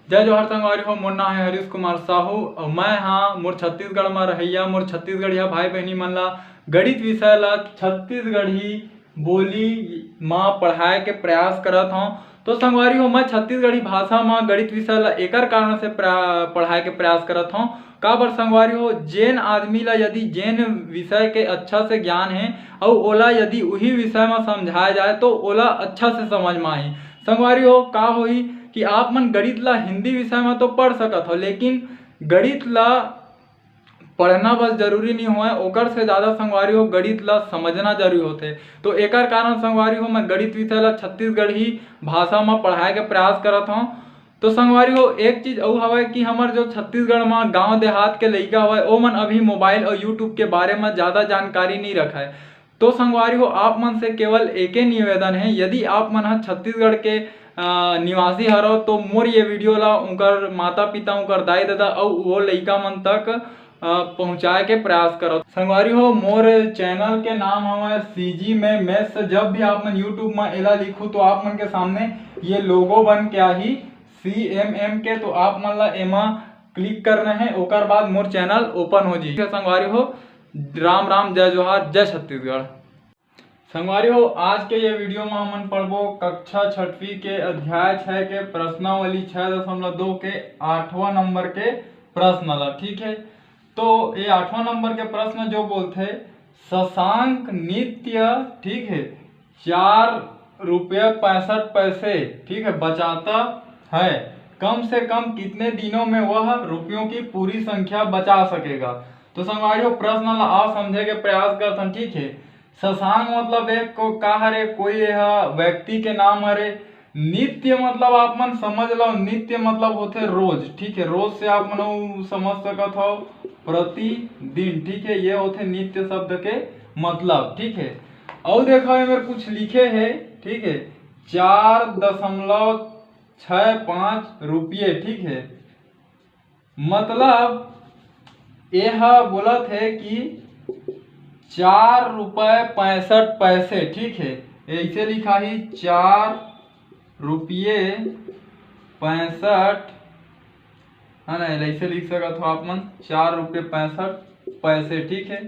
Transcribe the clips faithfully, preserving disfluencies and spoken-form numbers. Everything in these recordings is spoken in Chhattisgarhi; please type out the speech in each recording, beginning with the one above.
जय जोहार संगवारी हो, मोर नाम है हरीश कुमार साहू और मैं हाँ मोर छत्तीसगढ़ में रहैया, मोर छत्तीसगढ़िया भाई बहनी मन ला गणित विषय ला छत्तीसगढ़ी बोली मा पढ़ाए के प्रयास करत हौं। तो संगवारी हो, मैं छत्तीसगढ़ी भाषा मा गणित विषय ला एकर कारण से प्रा-, पढ़ाए के प्रयास करत हौं। काबर संगवारी हो, जेन आदमी ला यदि जेन विषय के अच्छा से ज्ञान है और ओला यदि उही विषय मा समझाया जाए तो ओला अच्छा से समझ मा आही। संगवारी हो, का होही कि आप मन गणित ला हिंदी विषय मा तो पढ़ सकत हो, लेकिन गणित ला पढ़ना बस जरूरी नहीं होय, ओकर से ज़्यादा संगवारी हो गणित ला समझना जरूरी होथे। तो एकर कारण संगवारी हो मैं गणित विषय ला छत्तीसगढ़ी भाषा मा पढ़ाए के प्रयास करत हौं। तो संगवारी हो, एक चीज अउ हवय कि हमर जो छत्तीसगढ़ मा गांव देहात के लइका हवय, ओमन अभी मोबाइल और YouTube के बारे मा ज़्यादा जानकारी नहीं रखय। तो संगवारी हो, आप मन से केवल एके निवेदन है, यदि आप मन ह छत्तीसगढ़ के, अ, निवासी हरव तो मोर ये वीडियो ला उनकर माता पिता, उनकर दाई ददा अउ वो लइका मन तक, अ, पहुँचाए के प्रयास करव। संगवारी हो, मोर चैनल के नाम हवय CG में Maths। जब भी आप मन YouTube में एला लिखू तो आप मन के सामने ये लोगो बन के आही CMM के, तो आप मन ला एमा क्लिक करना है, ओकर बाद मोर चैनल ओपन हो जाही। संगवारी हो, राम राम, जय जोहार, जय छत्तीसगढ़। संगवारी हो, आज के ये वीडियो में हमन पढ़बो कक्षा छठवीं के अध्याय छः के प्रश्नावली छः दशमलव दो के आठवां नंबर के प्रश्न ला, ठीक है। तो ये आठवां नंबर के प्रश्न जो बोलथे, शशांक नित्य, ठीक है, चार रुपया पैंसठ पैसे, ठीक है, बचाता है, कम से कम कितने दिनों में वह रुपयों की पूरी संख्या बचा सकेगा? तो संगवारी हो, प्रश्न ला आप समझे के प्रयास करथन, ठीक है। शशांक मतलब एक को का हरे, कोई यह व्यक्ति के नाम हरे। नित्य मतलब आप मन समझ लो, नित्य मतलब होथे रोज, ठीक है। रोज से आप मन समझ सकत हो प्रतिदिन, ठीक है। ये होथे नित्य शब्द के मतलब, ठीक है। अउ देखो, एमेर कुछ लिखे है, ठीक है, चार दशमलव छः पाँच रुपये, ठीक है। मतलब ये हा बोलत है कि चार रुपये पैंसठ पैसे, ठीक है, ऐसे लिखा ही, चार रुपये पैंसठ, है ना, ऐसे लिख सकत हो आप मन, चार रुपये पैंसठ पैसे, ठीक है।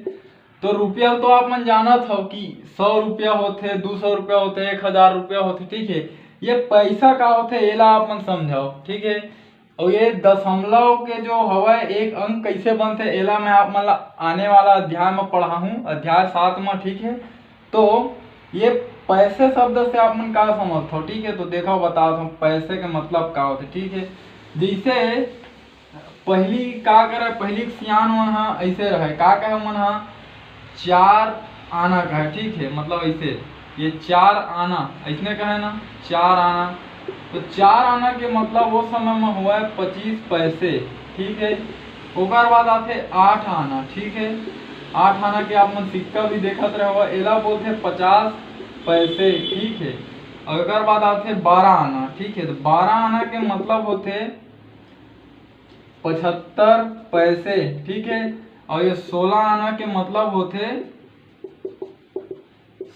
तो रुपया तो आप मन जानत हो कि सौ रुपया होथे, दो सौ रुपया होथे, एक हजार रुपया होथे, ठीक है। ये पैसा का होथे, एला आप मन समझाओ, ठीक है। और ये दशमलव के जो हवय, एक अंक कैसे बनथे, एला मैं आप मन ला आने वाला अध्याय में पढ़ाहूँ, अध्याय सात में, ठीक है। तो ये पैसे शब्द से आप मन का समझथो, ठीक है। तो देखो, बतात हूँ पैसे के मतलब का होथे, ठीक है। जैसे पहली का करे, पहली सियान मन हा ऐसे रहे, का कहे मन हा, चार आना कहे, ठीक है, मतलब ऐसे, ये चार आना, ऐसने कहे ना, चार आना। तो चार आना के मतलब वो समय में हुआ है पच्चीस पैसे, ठीक है। ओकर बाद आथे आठ आना, ठीक है। आठ आना के आप मन सिक्का भी देखत रहो, एला बोलथे पचास पैसे, ठीक है। और ओकर बाद आथे बारह आना, ठीक है। तो बारह आना के मतलब होथे पचहत्तर पैसे, ठीक है। और ये सोलह आना के मतलब होथे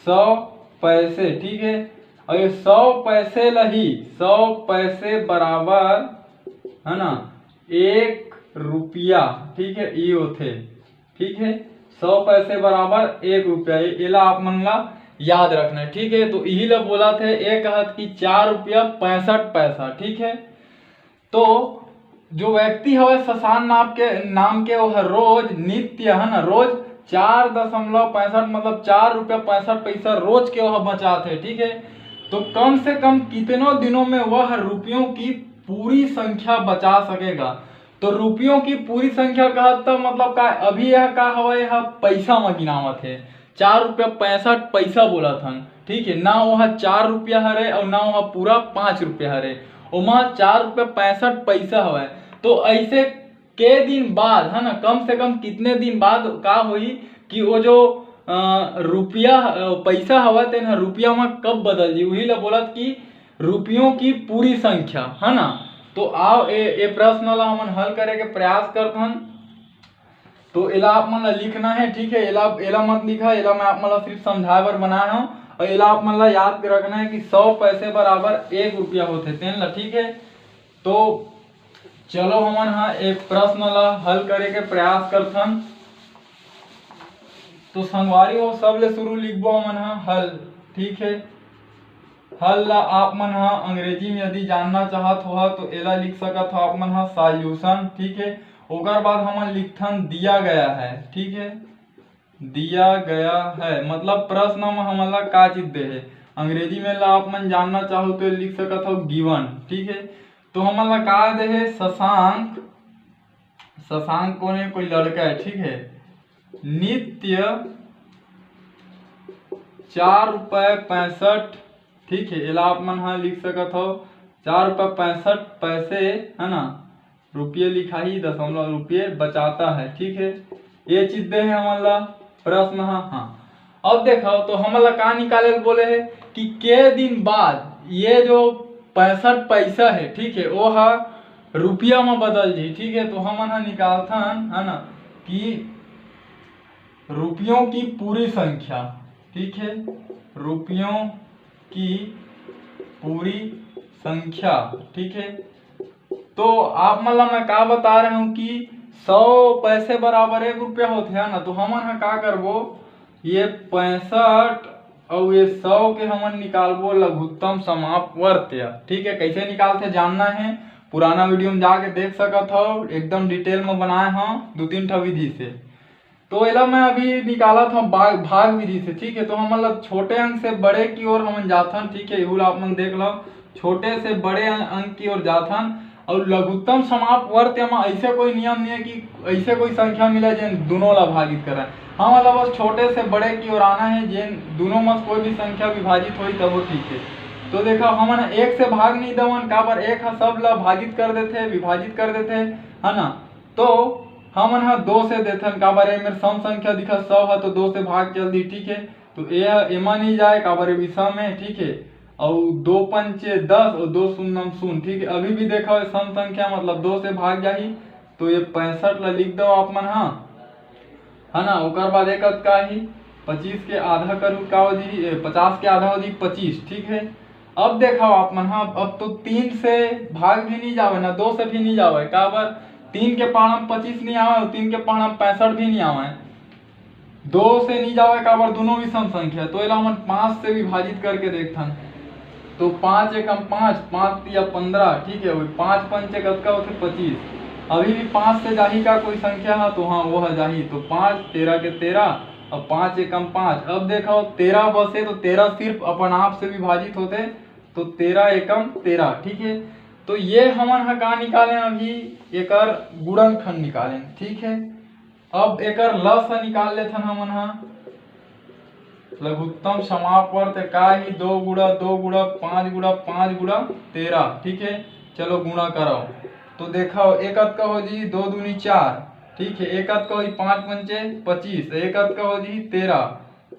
सौ पैसे, ठीक है। और ये सौ पैसे लही, सौ पैसे बराबर, है ना, एक रुपया, ठीक है, ये होथे, ठीक है। सौ पैसे बराबर एक रुपया, ये, एला आप मन ला याद रखना है, ठीक है। तो यही ला बोलथे, ये कहत कि चार रुपया पैंसठ पैसा, ठीक है। तो जो व्यक्ति हवे शशांक नाम के, नाम के, वो हर रोज नित्य, है ना, रोज चार दशमलव पैंसठ, मतलब चार रुपया पैंसठ पैसा रोज के वो बचात है, ठीक है। तो कम से कम कितनों दिनों में वह रुपयों की पूरी संख्या बचा सकेगा? तो रुपयों की पूरी संख्या का तो मतलब का, अभी यह का हवा, यह पैसा में गिनावत है, चार रुपया पैंसठ पैसा बोलत हन, ठीक है। ना वह चार रुपया हरे और ना वह पूरा पाँच रुपया हरे, ओमा चार रुपया पैंसठ पैसा हवय। तो ऐसे के दिन बाद, है ना, कम से कम कितने दिन बाद का होही कि वो जो, अ, रुपया, अ, पैसा हवय, तेन ह रुपया म कब बदल जी, उही ला बोलत कि रुपयों की पूरी संख्या, है ना। तो आओ, ए, ए प्रश्न ला हमन हल करे के प्रयास करथन। तो एला आप मन ला लिखना है, ठीक है। एला, एला मत लिखा, एला मैं आप मन ला सिर्फ समझाए बर बनाए हूँ। और एला आप मन ला याद रखना है कि सौ पैसे बराबर एक रुपया होथे, तेन ला, ठीक है। तो चलो हमन ह एक प्रश्न ला हल करे के प्रयास करथन। तो संगवारी हो, सबले शुरू लिखबो हमन ह हल, ठीक है। हल ला आप मन ह अंग्रेजी में यदि जानना चाहत हो तो एला लिख सकत हो आप मन ह solution, ठीक है। ओकर बाद हमन लिखथन दिया गया है, ठीक है, दिया गया है। मतलब प्रश्न में हमन ला का चीज दे हे, अंग्रेजी में ला आप मन जानना चाहो तो लिख सकत हो given, ठीक है। तो हमन ला का दे हे, शशांक, शशांक कौन है, कोई लड़का है, ठीक है, नित्य चार रुपये पैंसठ, ठीक है, एला आप मन ह लिख सकत हो चार रुपये पैंसठ पैसे, है ना, रुपये लिखाही, दशमलव रुपये बचाता है, ठीक है। ये चीज दे हे हमन ला प्रश्न ह। हाँ, अब देखो तो हमन ला का निकाले ल बोले हे कि के दिन बाद ये जो पैंसठ पैसा है, ठीक है, वो ह रुपया में बदल जी, ठीक है। तो हमन ह निकालथन, है ना, कि रुपयों की पूरी संख्या, ठीक है, रुपयों की पूरी संख्या, ठीक है। तो आप मन ला मैं का बता रहे हूँ कि सौ पैसे बराबर एक रुपया होथे, है ना। तो हमन ह का करबो, ये पैंसठ और ये सौ के हमन निकालबो लघुत्तम समापवर्त्य, ठीक है। कैसे निकालथे जानना है, पुराना वीडियो में जाके देख सकत हो, एकदम डिटेल में बनाए हव दो तीन ठा विधि से। तो एला मैं अभी निकालत हव भाग, भाग विधि से, ठीक है। तो हमन ला छोटे अंक से बड़े की ओर हमन जाथन, ठीक है, एहू ला आप मन देख लो, छोटे से बड़े अं-, अंक की ओर जाथन। और लघुत्तम समापवर्त्य म ऐसे कोई नियम नहीं है कि ऐसे कोई संख्या मिले जेन दोनों ला भागित करे। हमन ला बस छोटे से बड़े की ओर आना है, जेन दोनों में से कोई भी संख्या विभाजित होई तब वो ठीक है। तो देखो हमन एक से भाग नहीं देवन, काबर एक ह सब ला भागित कर देथे, विभाजित कर देथे, है ना। तो हमन ह दो से देथन, काबर ये मेर सम संख्या दिखत, सौ ह तो दो से भाग चल दी, ठीक है। तो ये ह एमा नहीं जाए, काबर ये विषम है, ठीक है। और दो पंचे दस और दो शून्यम शून्य, ठीक है। अभी भी देखो ये सम संख्या मतलब दो से भाग जाही, तो ये पैंसठ ला लिख दो आप मन ह, है ना। ओकर बाद एक कतका ही पच्चीस के आधा करू का हो जी, ए, पचास के आधा हो जी पच्चीस, ठीक है। अब देखो आप मन ह, अब तो तीन से भाग भी नहीं जावे ना, दो से भी नहीं जावे, काबर तीन के पहाड़ा में पच्चीस नहीं आवे और तीन के पहाड़ा में पैंसठ भी नहीं आवे, दो से नहीं जावे, काबर दोनों विषम संख्या। तो एला हमन पाँच से विभाजित करके देखथन, तो पाँच एकम पाँच, पाँच तिया पंद्रह, ठीक है, वही पाँच पंचे कतका होथे, पच्चीस। अभी भी पाँच से जाही का कोई संख्या है, तो हाँ, वो है जाही। तो पाँच, तेरह के तेरह, अब पाँच एकम पाँच। अब देखो, तेरह बसे तो तेरह सिर्फ अपन आप से विभाजित होथे, तो तेरह एकम तेरह, ठीक है। तो ये हमन ह का निकालेन, अभी एकर गुणनखंड निकालेन, ठीक है। अब एकर लस ह निकाल लेथन हमन ह। लघुत्तम समापवर्त्य का ही, दो गुणा दो गुणा पाँच गुणा पाँच गुणा तेरह, ठीक है। चलो गुणा कराओ, तो देखो एक कतका हो जी, दो दूनी चार, ठीक है। एक कतका हो जी, पाँच पंचे पच्चीस, एक कतका हो जी, तेरह।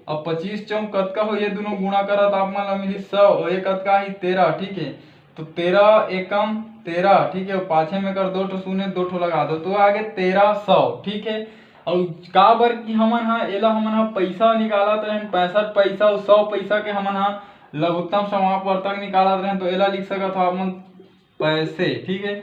अब पच्चीस चौक कतका हो, ये दोनों गुणा करत आप मन ला मिली सौ, और एक कतका ही, तेरह, ठीक है। तो तेरह एकम तेरह, ठीक है, पाछे में कर दो ठो शून्य, दो ठो लगा दो, तो आगे तेरह सौ, ठीक है। और काबर कि हमन ह एला, हमन ह पैसा निकालत रहेन, पैंसठ पैसा और सौ पैसा के हमन ह लघुत्तम समापवर्तक निकालत रहेन, तो एला लिख सकत हो आप मन पैसे, ठीक है।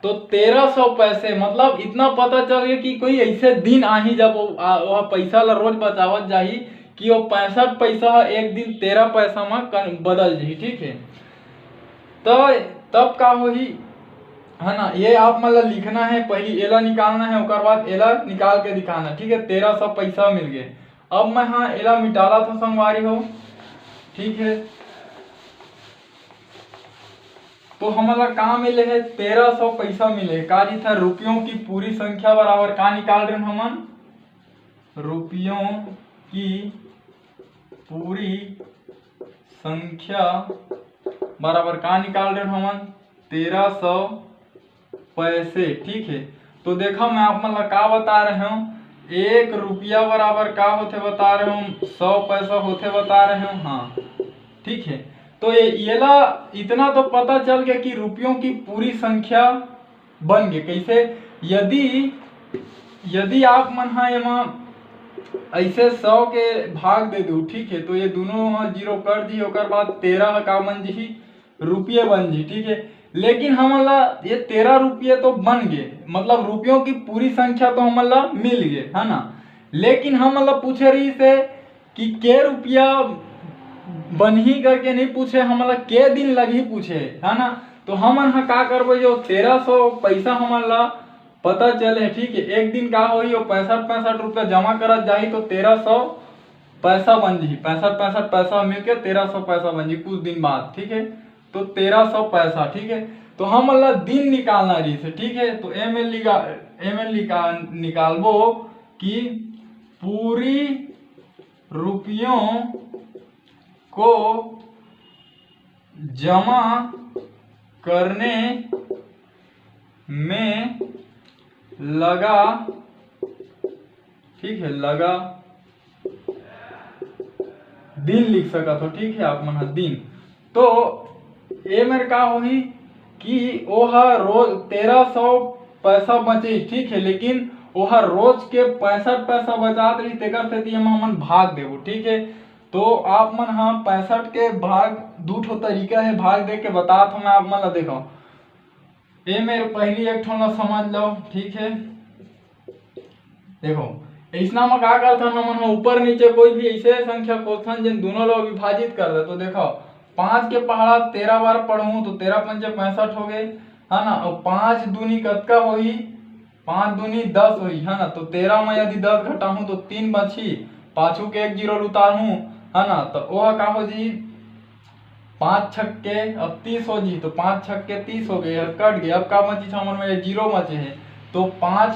तो तेरह सौ पैसे, मतलब इतना पता चल गया कि कोई ऐसे दिन आही जब वो, आ, वो पैसा ला रोज बचावत जाही कि वो पैंसठ पैसा ह एक दिन तेरह पैसा में कन-, बदल जाही, ठीक है। तो तब का होही, है ना, ये आप मन ला लिखना है, पहली एला निकालना है, ओकर बाद एला निकाल के दिखाना, ठीक है। तेरह सौ पैसा मिल गए। अब मैं हाँ एला मिटाला था संगवारी हो, ठीक है। तो हमन ला का मिले है, तेरह सौ पैसा मिले। का जी था, रुपयों की पूरी संख्या बराबर का निकाल रहे हमन, रुपयों की पूरी संख्या बराबर का निकाल रहे हमन, तेरह सौ पैसे, ठीक है। तो देखो मैं आप मन ला का बता रहे हूँ, एक रुपया बराबर का होथे बता रहे हूँ, सौ पैसा होथे बता रहे हूँ, हाँ, ठीक है। तो ये, येला इतना तो पता चल गया कि रुपयों की पूरी संख्या बन गए। कैसे? यदि, यदि आप मन हा एमा ऐसे सौ के भाग दे दो, ठीक है, तो ये दोनों हा जीरो कर दी, ओकर बाद तेरह का बन जी, रुपये बन जी, ठीक है। लेकिन हमन ला ये तेरह रुपये तो बन गए, मतलब रुपयों की पूरी संख्या तो हमन ला मिल गए, है ना। लेकिन हमन ला पूछे रहिस हे कि के रुपया बनही करके नहीं पूछे, हमन ला के दिन लगही पूछे, है ना। तो हमन ह का करबो, जो तेरह सौ पैसा हमन ला पता चले, ठीक है, एक दिन का होही, वो पैंसठ पैंसठ रुपया जमा करत जाही तो तेरह सौ पैसा बन जी, पैंसठ पैंसठ पैसा मिलके तेरह सौ पैसा बन जी कुछ दिन बाद, ठीक है। तो तेरह सौ पैसा, ठीक है। तो हमन ला दिन निकालना रहिस हे, ठीक है। तो एमे निकाल, एमे निकाल निकालबो कि पूरी रुपयों को जमा करने में लगा, ठीक है, लगा दिन लिख सकत हो, ठीक है, आप मन ह दिन। तो ए मेर का होही कि ओहा रोज तेरह सौ पैसा बचे, ठीक है, लेकिन ओहा रोज के पैंसठ पैसा बचात रही, तेकर सेती एमा हमन भाग देबो, ठीक है। तो आप मन ह पैंसठ के भाग, दू ठो तरीका है भाग दे के, बतात हूँ मैं आप मन ला। देखो, ए मेर पहली एक ठो ला समझ लो, ठीक है। देखो, इसना में का करथन हमन ह, ऊपर नीचे कोई भी ऐसे संख्या खोजथन जेन दोनों ला विभाजित कर दे। तो देखो, पाँच के पहाड़ा तेरह बार पढ़ूँ तो तेरह पंचे पैंसठ हो गए, है ना। और पाँच दूनी कतका होही? पाँच दूनी दस होही, है ना। तो तेरह में यदि दस घटाहूँ तो तीन बची, पाछू के एक जीरो उतारहूँ, है ना। तो ओह का हो जी, पाँच छक्के अब तीस हो जी, तो पाँच छक्के तीस हो गए, अब कट गए। अब का बची हमर में? जीरो बचे है, तो पाँच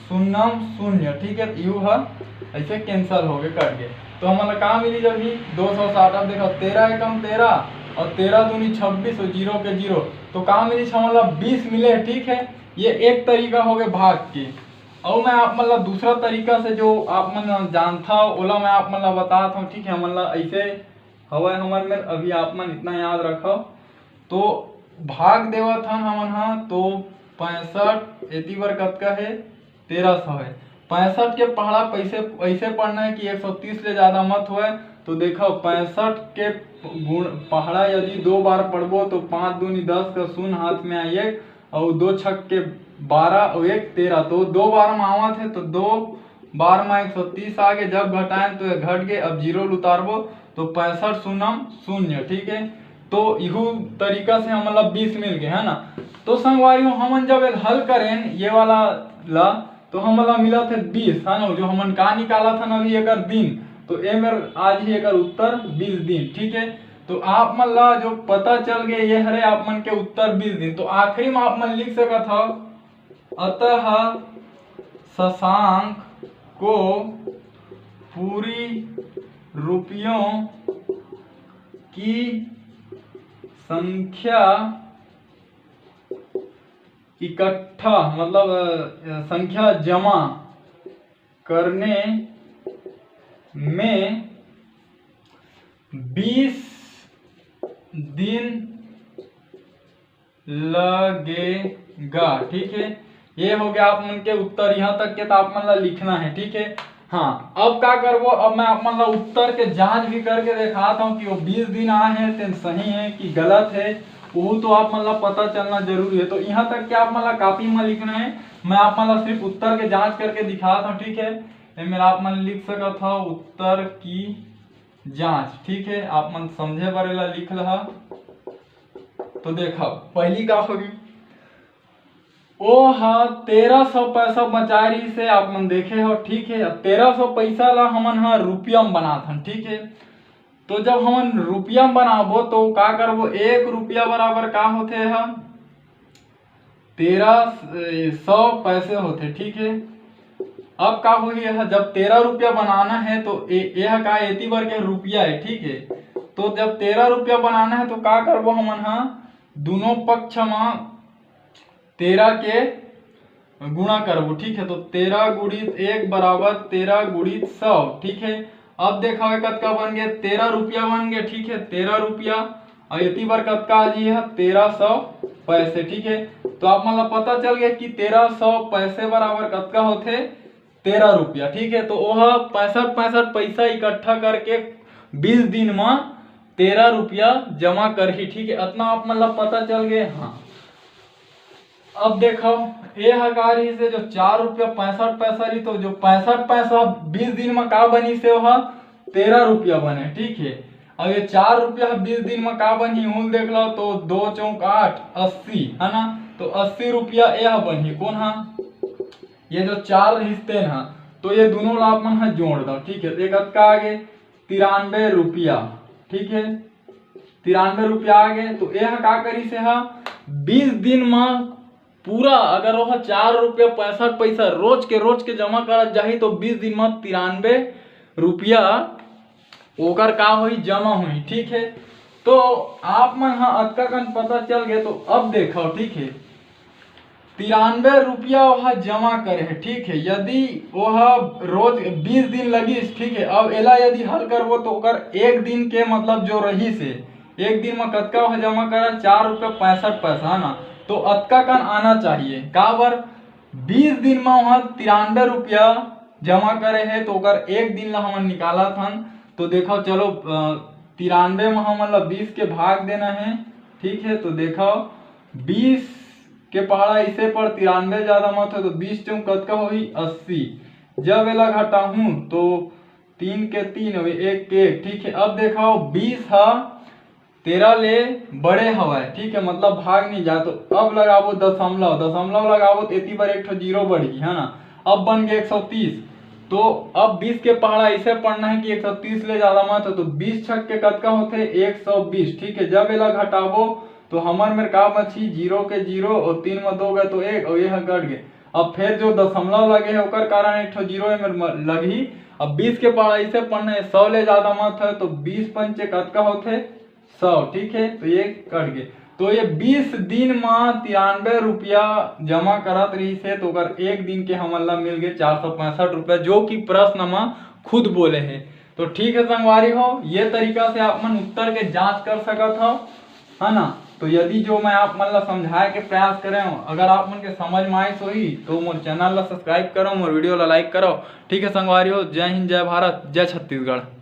शून्यम शून्य, ठीक है, यू ह ऐसे कैंसिल हो गए, कट गए। तो हमन ला का मिली जब ही? दो सौ साठ। अब देखो, तेरह एकम तेरह और तेरह दूनी छब्बीस और जीरो के जीरो, तो का मिली? हमन ला बीस मिले, ठीक है। ये एक तरीका हो गए भाग के। और मैं आप मन ला दूसरा तरीका से, जो आप मन जानता हो, ओला मैं आप मन ला बतात हूँ, ठीक है। हमन ला ऐसे हवय हमर मेर, अभी आप मन इतना याद रखव। तो भाग देवत हन हमन ह, तो पैंसठ एती बर कतका हे? तेरह सौ है। पैंसठ के पहाड़ा पैसे ऐसे पढ़ना है कि एक सौ तीस ले ज्यादा मत होए। तो देखो, पैंसठ के गुण पहाड़ा यदि दो बार पढ़बो तो पाँच दूनी दस का शून्य हाथ में आई एक, और दो छक के बारह और एक तेरह, तो दो बार में आवत है, तो दो बार में एक सौ तीस आ गए, जब घटाएं तो ये घट गए। अब जीरो उतारबो तो पैंसठ शून्यम शून्य, ठीक है। तो इहू तरीका से हमन ला बीस मिल गए, है ना। तो संगवारी हो, हमन जब एल हल करें ये वाला ला, तो हमन ला मिलत है बीस, है ना, जो हमन का निकालत हन अभी एकर दिन, तो ए मेर आज ही एकर उत्तर बीस दिन, ठीक है। तो आप मन ला जो पता चल गए, ये हरे आप मन के उत्तर बीस दिन। तो आखिरी में आप मन लिख सकत हव, अतः शशांक को पूरी रुपयों की संख्या इकट्ठा, मतलब, अ, संख्या जमा करने में बीस दिन लगेगा, ठीक है। ये हो गया आप मन के उत्तर, यहाँ तक के तो आप मन ला लिखना है, ठीक है। हाँ, अब का करबो, अब मैं आप मन ला उत्तर के जांच भी करके दिखाता हूँ कि वो बीस दिन आए हैं, तेन सही है कि गलत है, वो तो आप मन ला पता चलना जरूरी है। तो यहाँ तक के आप मन ला कॉपी में लिखना है, मैं आप मन ला सिर्फ उत्तर के जांच करके दिखाता हूँ, ठीक है। एमेर आप मन लिख सकत हो उत्तर की जांच, ठीक है, आप मन समझे बर एला लिख लहा। तो देखा, पहली का होगी, ओ हा तेरह सौ पैसा बचाए रहिस हे, आप मन देखे हो, ठीक है। अब तेरह सौ पैसा ला हमन हा रुपया में बनात हन, ठीक है। तो जब हमन रुपया में बनाबो तो का करबो, एक रुपया बराबर का होथे हा, तेरह सौ पैसे होथे, ठीक है। अब का होही, यह जब तेरह रुपया बनाना है तो ए, यह का एती बर के रुपया है, ठीक है। तो जब तेरह रुपया बनाना है तो का करबो हमन हा, दोनों पक्ष मा तेरह के गुणा करबो, ठीक है। तो तेरह गुणित एक बराबर तेरह गुणित सौ, ठीक है। अब देखा हुए कतका बन गए, तेरह रुपया बन गए, ठीक है, तेरह रुपया। और एती बर कतका आ जी है, तेरह सौ पैसे, ठीक है। तो आप मन ला पता चल गया कि तेरह सौ पैसे बराबर कतका होथे, तेरह रुपया, ठीक है। तो ओह पैंसठ पैंसठ पैसा इकट्ठा करके बीस दिन में तेरह रुपया जमा करही, ठीक है। अतना आप मन ला पता चल गए। हाँ, अब देखो, ये ह का रहिस हे, जो चार रुपया पैंसठ पैसा रही, तो जो पैंसठ पैसा बीस दिन में का बनिस हे, वह तेरह रुपया बने, ठीक है। अब ये चार रुपया बीस दिन में का बनही, उल देख लो, तो दो चौक आठ, अस्सी, है ना। तो अस्सी रुपया ये ह बनही, कौन हा? ये जो चार रहिस तेन हा, तो ये दोनों ला अपन हा जोड़ दो, ठीक है। तो ये कतका आ गे? तिरानबे रुपया, ठीक है, तिरानबे रुपया आ गे। तो ये ह का करिस हे, बीस दिन में पूरा अगर वह चार रुपया पैंसठ पैसा रोज के रोज के जमा करत जाही, तो बीस दिन में तिरानबे रुपया ओकर का होही, जमा होही, ठीक है। तो आप मन हा अतका कन पता चल गए। तो अब देखो, ठीक है, तिरानबे रुपया वह जमा करे है, ठीक है। यदि वह रोज बीस दिन लगिस, ठीक है, अब एला यदि हल करबो तो ओकर एक दिन के मतलब जो रहिस हे, एक दिन में कतका वह जमा करा, चार रुपया पैंसठ पैसा, है ना। तो अतका कन आना चाहिए, काबर बीस दिन में वह तिरानबे रुपया जमा करे है, तो ओकर एक दिन ला हमन निकालत हन। तो देखो, चलो, अ, तिरानबे में हमन ला बीस के भाग देना है, ठीक है। तो देखो, बीस के पहाड़ा इसे पर तिरानबे ज्यादा मत हो, तो बीस चौक कतका होही? अस्सी। जब एला घटाहूं तो तीन के तीन हो, एक के एक, ठीक है। अब देखो, बीस हा तेरह ले बड़े हवय, ठीक है, मतलब भाग नहीं जाए। तो अब लगाबो दशमलव, दशमलव लगाबो तो एती बर एक ठो जीरो बढ़ही, है ना। अब बन गए एक सौ तीस। तो अब बीस के पहाड़ा ऐसे पढ़ना है कि एक सौ तीस ले ज्यादा मत हो। तो बीस छक के कतका होथे? एक सौ बीस, ठीक है। जब एला घटाबो तो हमर मेर का बची? जीरो के जीरो और तीन में दो गए तो एक, और ये ह कट गए। अब फिर जो दशमलव लगे है, ओकर कारण एक ठो जीरो एमेर म-, लगही। अब बीस के पहाड़ा ऐसे पढ़ना है, सौ ले ज्यादा मत है, तो बीस पंचे कतका होथे? सौ, ठीक है, तो ये कट गए। तो ये बीस दिन में तिरानबे रुपया जमा करत रहिस हे, तो ओकर एक दिन के हमन ला मिल गए चार सौ पैंसठ रुपया, जो कि प्रश्न में खुद बोले है। तो ठीक है संगवारी हो, ये तरीका से आप मन उत्तर के जांच कर सकत हो, है ना। तो यदि जो मैं आप मन ला समझाए के प्रयास करे हूँ, अगर आप मन के समझ में आइस होही, तो मोर चैनल ला सब्सक्राइब करो, मोर वीडियो ला लाइक करो। ठीक है संगवारी हो, जय हिंद, जय भारत, जय छत्तीसगढ़।